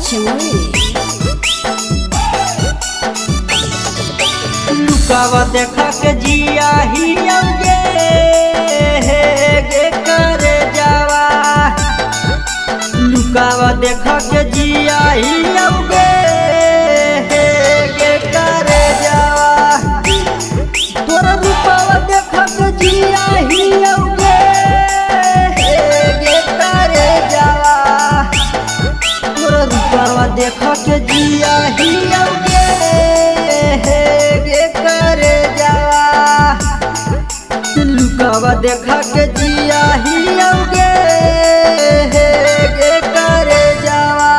Jamui. लुकावा देखा के जिया ही गे गे करे जावा। लुकावा देखा के जिया ही गे गे करे जावा। तोरा रूपावा देखा के जिया ही गे गे करे जावा। तोरा रूपावा देखा के जिया ही गे गे करे जावा। लुकावा देखा के जिया ही गे गे करे जावा।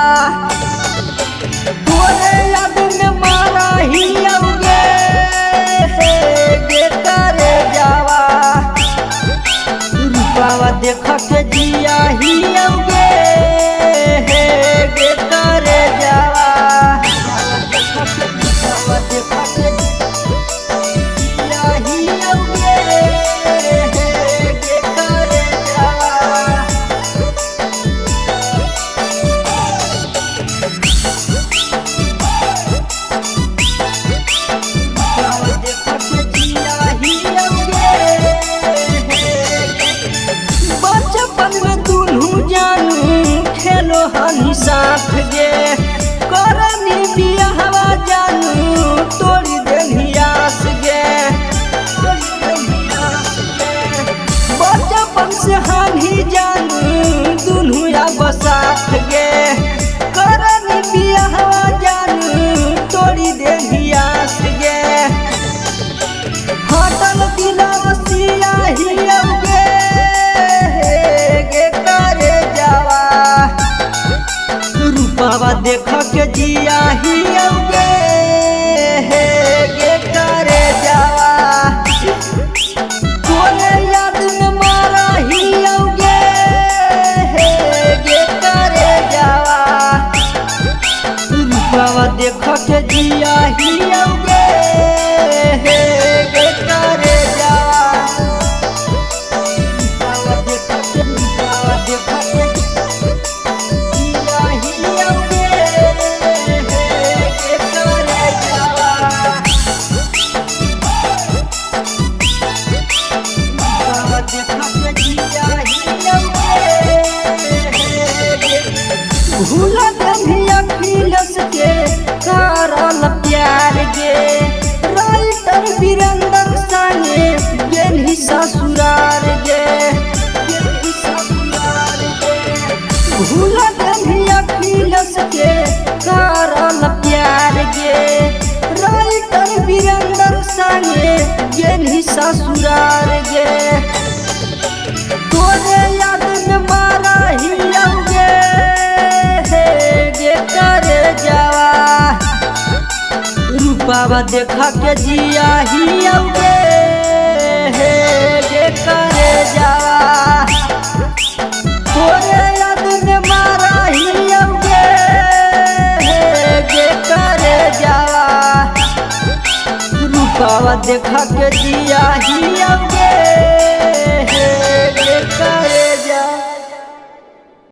तोरे याद में मारा ही गे गे करे जावा। रूपावा देखा के जिया ही गे गे करे जावा। रूपावा देखा के जिया ही गे गे करे जावा। बचपन में दुनू जानू खेलो हनी साथ गे। करनी बियाहवा जानू तोड़ी देनी आस गे। बचपन से हानि जानू दुनू अब साथ गे। करनी बियाहवा जानू तोड़ी देनी आस गे। फाटल दिलवा सिया ही गे गे करे जावा। रूपावा देख के जिया ही गे गे करे जावा। तोरे याद में मारा ही गे गे करे जावा। रूपावा देख के जिया ही गे गे करे जावा। रूपावा देख के, रूपावा देख के जिया ही गे गे करे जावा। रूपावा देख के जिया ही गे गे। भूला देनी अखिलेश के करल प्यार गे। राइटर वीरेंद्र संगे गेलही ससुरार गे। भूला देनी अखिलेश के करल प्यार गे। राइटर वीरेंद्र संगे गेलही ससुरार गे। तोरे याद में मारा ही गे गे करे जावा। रूपावा देखा के जिया ही गे गे करे जावा। तोरे याद में मारा ही गे गे करे जावा। रूपावा देखा के जिया ही गे।